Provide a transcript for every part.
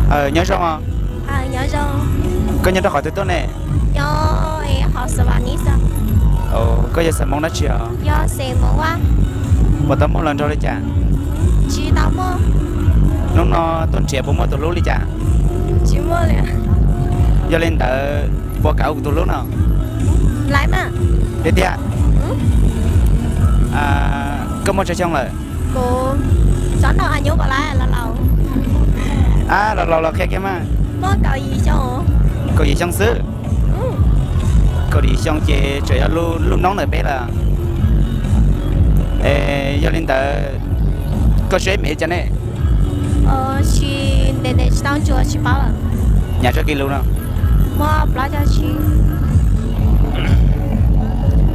Nyob zoo. Koj nyob rau qhov twg tuaj ne? Koj yog xeem Hmoob dab tsi os? Puas tau muaj hluas nraug li cas? Hnub no tuaj nrhiav puas muaj tus hlub li cas? Yog li ntawd puas kam ua kuv tus hlub no? Tiag tiag. Koj muaj tsawg xyoo lawm? Ab, laus laus los qhia kiag mas. Kaum yim xyoo xwb. Kaum yim xyoo ces tseem yog lub noob ntawm peb lawm. Yog li ntawd koj siab me li cas ne? Nyav tso kis lus no.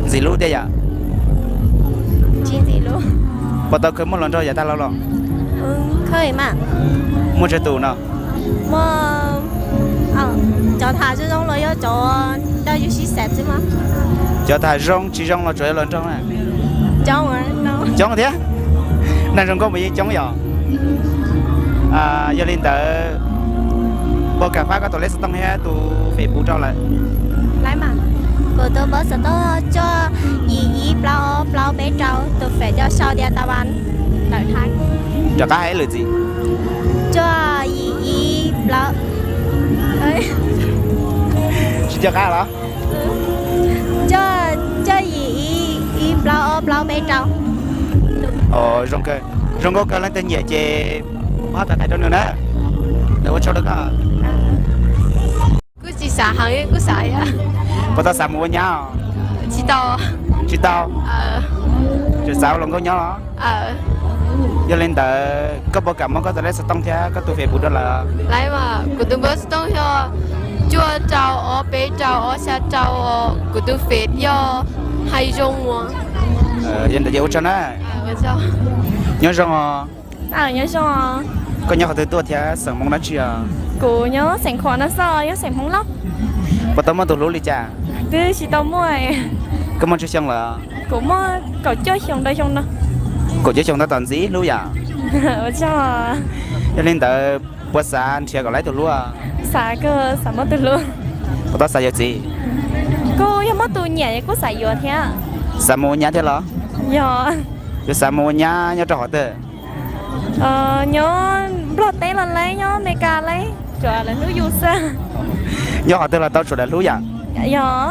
Ntxim hlub tiag yom? Puas tau khaws muaj hluas nraug yav tag los los? Muaj tsawg tus no? Cov tham zoo zoo los yog cov, cov tham zoo tsis zoo los tsuas yog hluas nraug na? Coob thiab. Neeg zoo nkauj mas yeej coob yom. Yog li ntawd puas kam fab koj tus lej xov tooj thiab tus Facebook rau lawm? Kuv tus npawb xov tooj cuaj yim ib plaub ob plaub peb rau, tus Facebook yog Sau Dia Tha Vas ntawm Thaib. Rov qab hais ib lwm txiv. Cuaj yim ib plaub, tsis nco qab los? Cuaj yim ib plaub ob plaub peb rau. Zoo kawg, zoo nkauj kawg, leej twg nyiam ces pab tau hais rau nws na. Ua tsaug rau koj. Kuj tsis xav heev, kuj xav. Puas tau xav mus ua nyab? Tsis tau. Tsis tau. Tseem xav ua hluas nkauj nyob los? Yog li ntawd koj puas kam muab koj tus lej xov tooj thiab koj tus Facebook rau lawv? Kuv tus npawb xov tooj yog cuaj rau ob peb rau ob xya rau, kuv tus Face yog Hais Zoo Muas. Yog li ntawd ces ua tsaug na. Nyob zoo os. Nyob zoo. Koj nyob qhov twg tuaj thiab xeem Hmoob dab tsi os? Kuv nyob xeem Khuam no xwb, yog xeem Hmoob Lauj. Puas tau muaj tus hlub li cas? Twb tsis tau muaj. Koj muaj tsawg xyoo lawm? Kuv muaj kaum cuaj xyoo rau xyoo no. Kaum cuaj xyoo tab tom ntxim hlub yom? Ua tsaug. Yog li ntawd puas xav nrhiav kom laib tus hlub? Xav kawg, xav muaj tus hlub. Puas tau xav yuav txiv? Kuj yog muaj tus nyiam kuj xav yuav thiab. Xav mus ua nyab thiab los? Yog. Yuav xav mus ua nyab nyob rau qhov twg? Nyob Nplog teb los laib, nyob Amelikas laib, tsuas lawv hlub yus xwb. Nyob qhov twg los tau tsuas lawv hlub yom? Yog.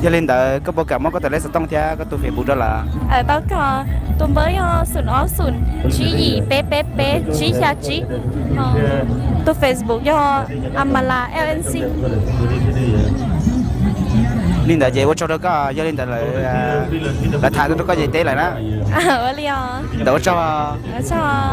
Yog li ntawd koj puas kam muab koj tus lej xov tooj thiab koj tus Facebook rau lawv? Tau kawg, tus npawb yog xoom ob xoom tsib yim peb peb peb tsib xya tsib. Tus Facebook yog Amala L N C. Li ntawd ces ua tsaug rau koj, yog li ntawd lawv tham rau koj ces teb lawm na. Ua li os. Ntawd ua tsaug.